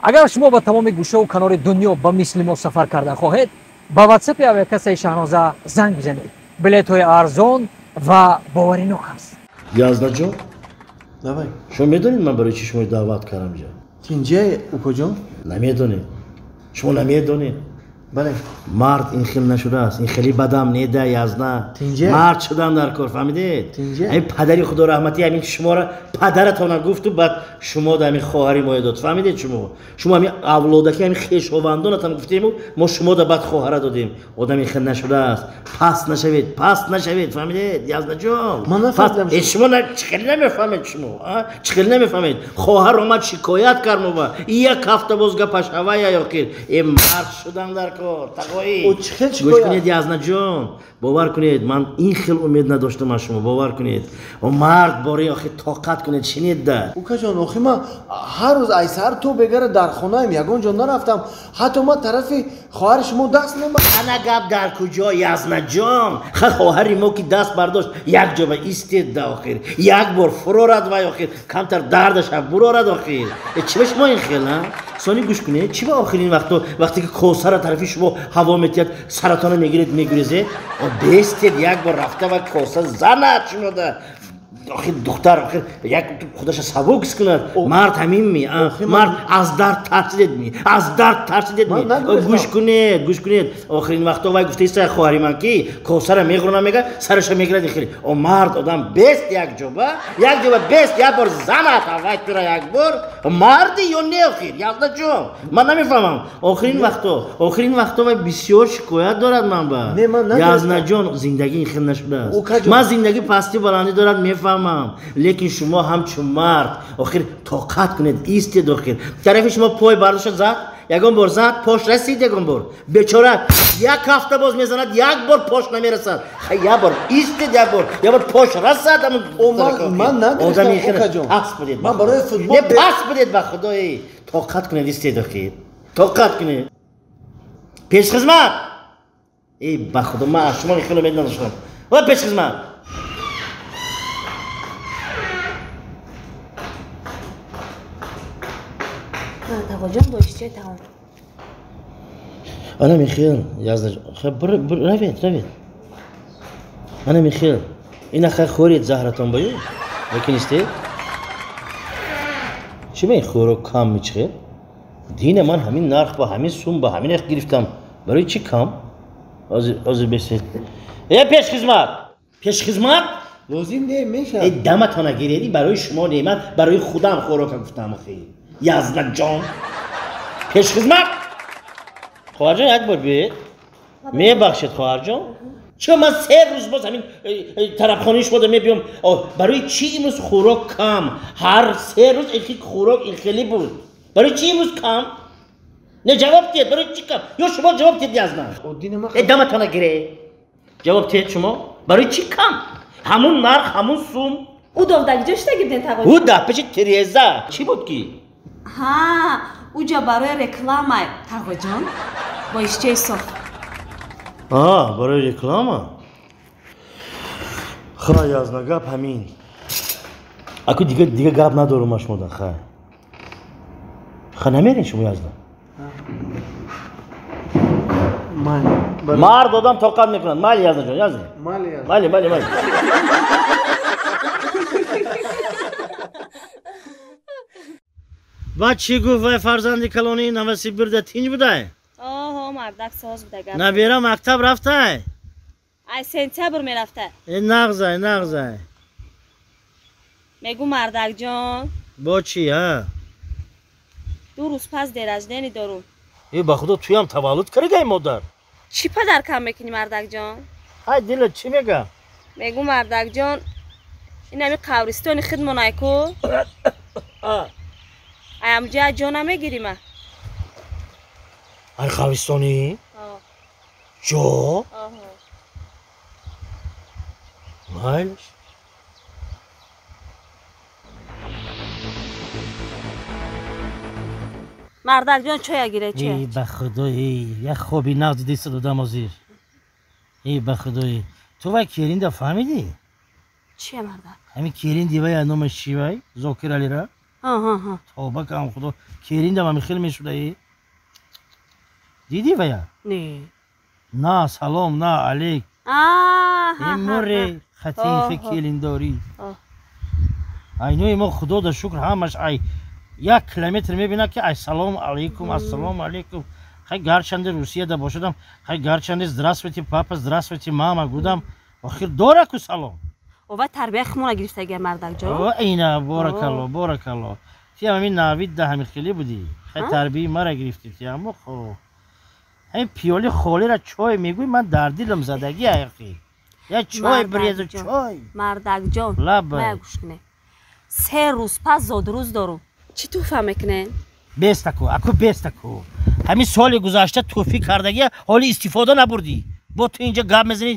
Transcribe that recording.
Агар шумо ба тамоми гӯшаву канори дунё ба мисли мо сафар кардан хоҳед, ба ватсапи авиакассаи Шаҳноза занг бизанед. Билетҳои арзон ва боваринок аст. Язнаҷон, давай. Шумо медонед ман барои чӣ шуморо даъват кардам ҷа? Тинҷе, укоҷон? Намедонед. Шумо намедонед. Бале. Мард ин хел нашудааст, ин хеле бадам неда Язна. Тинҷе? Мард шудан дар кор, фаҳмидед? Тинҷе? Ҳамин падари худо раҳматӣ ҳамин шуморо падаратона гуфту баъд шумо да ҳамин хоҳари моя дод. Фаҳмидед шумо? Шумо ҳамин авлодаки ҳамин хешовандонатон гуфтему мо шумо да баъд хоҳара додем. Одам ин хел нашудааст. Паст нашавед, паст нашавед, фаҳмидед? Язнаҷон. Ман нафаҳмидам. Э, шумо чӣ хеле намефаҳмед шумо? Чӣ хеле намефаҳмед? Хоҳар омад шикоят кард мо як ҳафта боз гапаш ҳавая охир. Э, мард шудан дар кор. Гӯш кунед Язнаҷон, бовар кунед, ман ин хел умед надоштам аз шумо, бовар кунед. Мард бори охир тоқат кунед, шинед да. Укаҷон, охи ман ҳар рӯз ай саҳар то бегара дар хонаам ягон ҷо нарафтам. Ҳатто ман тарафи хоҳари шумо даст набар. Ана гап дар куҷо Язнаҷон? Ха хоҳари мо ки даст бардошт, як ҷо ба истед да охир. Як бор фурорад вай охир, камтар дардаша бурорад охир. Чӣ ба шумо ин хел, а? Сони гӯш кунед, чӣ ба охирин вақто вақте ки косара тарафи шумо ҳаво метиҳад, саратона мегиред, мегурезед? Бестед як бор рафта ва коса занад шумода. Охир духтар охир як худаша сабукс кунад. Мард ҳамин ми, мард аз дард тарсидед ми, аз дард тарсидед ми. Гӯш кунед, гӯш кунед. Охирин вақто вай гуфтаиста хоҳари ман ки косара меғурона мега, сараша мегирад хеле. О мард одам бест як ҷоба, як ҷоба бест як бор занад вай тура як бор. Марди ё не охир? Язнаҷон, ман намефаҳмам. Охирин вақто, охирин вақто вай бисёр шикоят дорад ман ба. Язнаҷон, зиндагӣ ин хел нашудааст. Ман зиндагӣ пастӣ баландӣ дорад, мефаҳмам. Лекин шумо ҳамчун мард охир тоқат кунед, истед охир. Тарафи шумо пой бардошта зад, ягон бор зад, пош расид ягон бор. Бечора як ҳафта боз мезанад, як бор пош намерасад. Ха як бор истед, як бор, як бор пош расад. Ман нагирифтам, укаҷон. Пас будед. Ман барои футбол не, пас будед ба худои. Тоқат кунед, истед охир. Тоқат кунед. Пешхизмат. Эй ба худо, ман аз шумо хеле умед надоштам. О пешхизмат. Тағоҷон, бо иштиёи таом. Ана Михаил, Язнаҷон, равед, равед. Ана Михаил, ина хай хӯред заҳратон бою? Лекин истед? Чӣ ба ин хӯрок кам мечиқед? Дина ман ҳамин нарх ба ҳамин сум ба ҳамин нарх гирифтам. Барои чӣ кам? Ҳозир бесед. Э, пешхизмат! Пешхизмат? Лозим не, мешавад. Э, даматона гиреди, барои шумо не, ман барои худам хӯрока гуфтам охи. Язнаҷон, пешхизмат! Хоҳарҷон, як бор биёед. Мебахшед, хоҳарҷон. Чӣ ман се рӯз боз ҳамин тарабхонаи шумода мебиём? Барои чӣ имрӯз хӯрок кам? Ҳар се рӯз ин хӯрок ин хеле буд. Барои чӣ имрӯз кам? Не, ҷавоб диҳед, барои чӣ кам? Ё шумо ҷавоб диҳед, Язна. Э, даматона гире. Ҷавоб диҳед шумо. Барои чӣ кам? Ҳамун нарх, ҳамун сум. Ӯ довдаги ҷо шуда гирден, тағоҷон? Ӯ дар пеши тиреза. Чӣ буд ки? Ҳа, уҷа барои реклама, тағоҷон. Бо иштиёи соф. А, барои реклама? Хай, Язна, гап ҳамин. Аку дига гап надорум аз шумода, хай. Ха намерен шумо, Язна? Мард одам тоқат мекунад. Майли, Язнаҷон, Язна. Майли, майли, майли. Баъд чӣ гуфт вай фарзанди калонии Новосибирда тинҷ будай? Оҳо, мардак соз буда гап. Набера мактаб рафтай? Ай сентябр мерафта. Э, нағзай, нағзай. Мегӯ мардакҷон. Бо чӣ, ҳа? Ду рӯз пас дерождени дорум. Э, ба худо туям таваллуд кардаи модар. Чӣ падар кам мекунӣ мардакҷон? Ҳай дило, чӣ мега? Мегӯ мардакҷон, ин ҳами қабристони хидмонай ку? Аямҷа ҷо намегирима? Ай қабристони? Ҷо? Майлаш. Мардакҷон, чоя гире, чоя. Эй ба худои, як хоби нағз дидаиста додам ҳозир. Эй ба худои, ту вай келинда фаҳмидӣ? Чия, мардак? Ҳамин келинди вай номаш чӣ вай? Зокир Алира? Тоба кам худо, келиндам ами хел мешудаи. Дидӣ вая? Не. На салом, на алейк. Иморе хатихи келиндорӣ. Айнои мо, худо да шукр, ҳамаш ай як километр мебинад, ки ай салому алейкум, ассалому алейкум. Хай, гарчанде Русияда бошадам, хай, гарчанде «здравствуйте, папа», «здравствуйте, мама» гудам, охир дораку салом. Ова тарбия хмона гирифтага, мардакҷон. Ина, боракалло, боракалло. Ти ҳамин навид да ҳамин хеле будӣ. Хай, тарбияи мара гирифтӣ ти. Аммо хо, ҳамин пиёли холира чой мегӯй, ман дар дилам задагӣ аяқи. Я чой бирезу, чой. Мардакҷон, лаб. Гӯш кунед, 3 рӯз пас зодрӯз дорум. Чӣ туҳфа мекунед? Бестаку, аку, бестаку. Ҳамин соли гузашта тӯҳфӣ кардагия ҳоли истифода набурдӣ, бо ту инҷа гап мезанӣ.